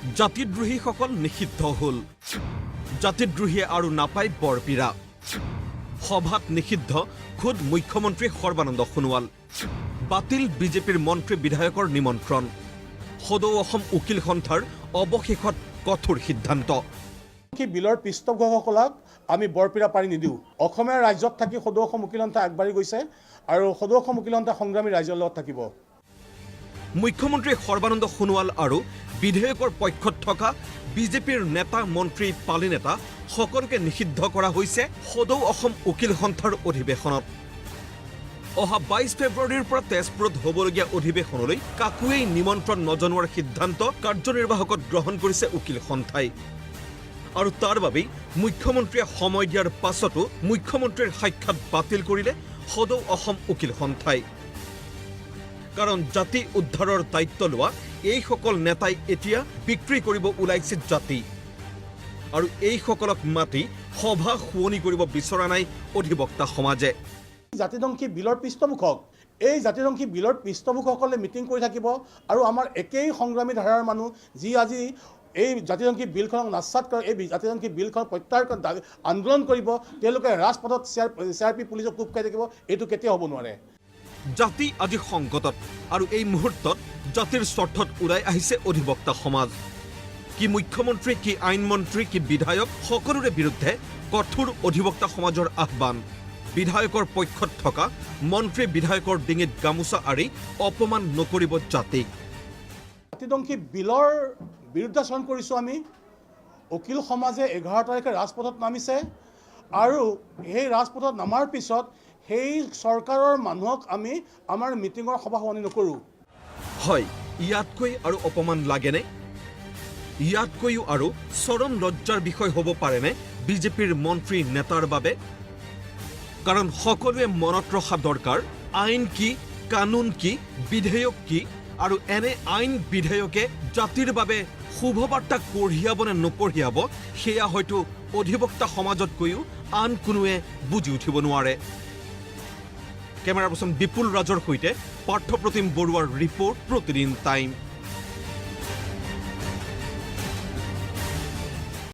জাতিদ্ৰোহীসকল নিষিদ্ধ হ'ল। জাতিদ্ৰোহীয়ে আৰু নাপায় বৰপীৰা। সভাত নিষিদ্ধ খোদ মুখ্যমন্ত্ৰী সৰ্বানন্দ সোণোৱাল। বাতিল বিজেপিৰ মন্ত্ৰী বিধায়কৰ নিমন্ত্ৰণ। সদৌ অসম উকিল সন্থাৰ অৱশেষত কঠোৰ সিদ্ধান্ত। কি বিলৰ পৃষ্ঠপোষকসকলক আমি বৰপীৰা পাৰি নিদিওঁ। অসমীয়া ৰাজ্যত থাকি সদৌ অসম উকিল সন্থা আগবাঢ়ি গৈছে আৰু সদৌ অসম উকিল সন্থা সংগ্ৰামী ৰাইজৰ লগত থাকিব। মুখ্যমন্ত্ৰী সৰ্বানন্দ সোণোৱাল আৰু বিধেয়কৰ পক্ষত থকা বিজেপিৰ নেতা, মন্ত্ৰী, পালিনেতা সকলোকে নিষিদ্ধ কৰা হৈছে সদৌ অসম উকিল সন্থাৰ অধিৱেশনত। অহা 22 ফেব্ৰুৱাৰীৰ পৰা তেজপুৰত হ'বলগীয়া অধিৱেশনলৈ কাকোৱেই নিমন্ত্ৰণ নজনোৱাৰ সিদ্ধান্ত কাৰ্যনিৰ্বাহকত গ্ৰহণ কৰিছে উকিল সন্থাই। আৰু তাৰ বাবেই মুখ্যমন্ত্ৰীয়ে সময় দিয়াৰ পাছতো মুখ্যমন্ত্ৰীৰ সাক্ষাৎ বাতিল কৰিলে সদৌ অসম উকিল সন্থাই। কাৰণ জাতি উদ্ধাৰৰ দায়িত্ব লোৱা এইসকল নেতাই এতিয়া বিক্ৰী কৰিব ওলাইছে জাতি আৰু এইসকলক মাতি সভা শুৱনি কৰিব বিচৰা নাই অধিবক্তা সমাজে। জাতিধ্বংসী বিলৰ পৃষ্ঠপোষক, এই জাতিধ্বংসী বিলৰ পৃষ্ঠপোষকসকলে মিটিং কৰি থাকিব আৰু আমাৰ একেই সংগ্ৰামী ধাৰাৰ মানুহ যি আজি এই জাতিধ্বংসী বিলখনক নস্যাৎ কৰে, এই জাতিধ্বংসী বিলখন প্ৰত্যাহাৰ কৰি আন্দোলন কৰিব, তেওঁলোকে ৰাজপথত চি আৰ পি পুলিচক কোব খাই থাকিব, এইটো কেতিয়াও হ'ব নোৱাৰে। জাতি আজি সংকটত আৰু এই মুহূৰ্তত জাতিৰ স্বাৰ্থত ওলাই আহিছে অধিবক্তা সমাজ। কি মুখ্যমন্ত্ৰী, কি আইনমন্ত্ৰী, কি বিধায়ক, সকলোৰে বিৰুদ্ধে কঠোৰ অধিবক্তা সমাজৰ আহ্বান। বিধায়কৰ পক্ষত থকা মন্ত্ৰী বিধায়কৰ ডিঙিত গামোচা আঁৰি অপমান নকৰিব জাতিক। জাতিধ্বংসী বিলৰ বিৰুদ্ধাচৰণ কৰিছোঁ আমি। উকিল সমাজে 11 তাৰিখে ৰাজপথত নামিছে আৰু সেই ৰাজপথত নামাৰ পিছত সেই চৰকাৰৰ মানুহক আমি আমাৰ মিটিঙৰ সভা শুৱনি নকৰোঁ। হয়, ইয়াতকৈ আৰু অপমান লাগেনে? ইয়াতকৈও আৰু চৰম লজ্জাৰ বিষয় হ'ব পাৰেনে বিজেপিৰ মন্ত্ৰী নেতাৰ বাবে? কাৰণ সকলোৱে মনত ৰখা দৰকাৰ, আইন কি, কানুন কি, বিধেয়ক কি আৰু এনে আইন বিধেয়কে জাতিৰ বাবে শুভবাৰ্তা কঢ়িয়াব নে নকঢ়িয়াব, সেয়া হয়তো অধিবক্তা সমাজতকৈও আন কোনোৱে বুজি উঠিব নোৱাৰে। কেমেৰা পাৰ্চন বিপুল ৰাজৰ সৈতে পাৰ্থপ্ৰতিম বৰুৱাৰ ৰিপৰ্ট, প্ৰতিদিন টাইম।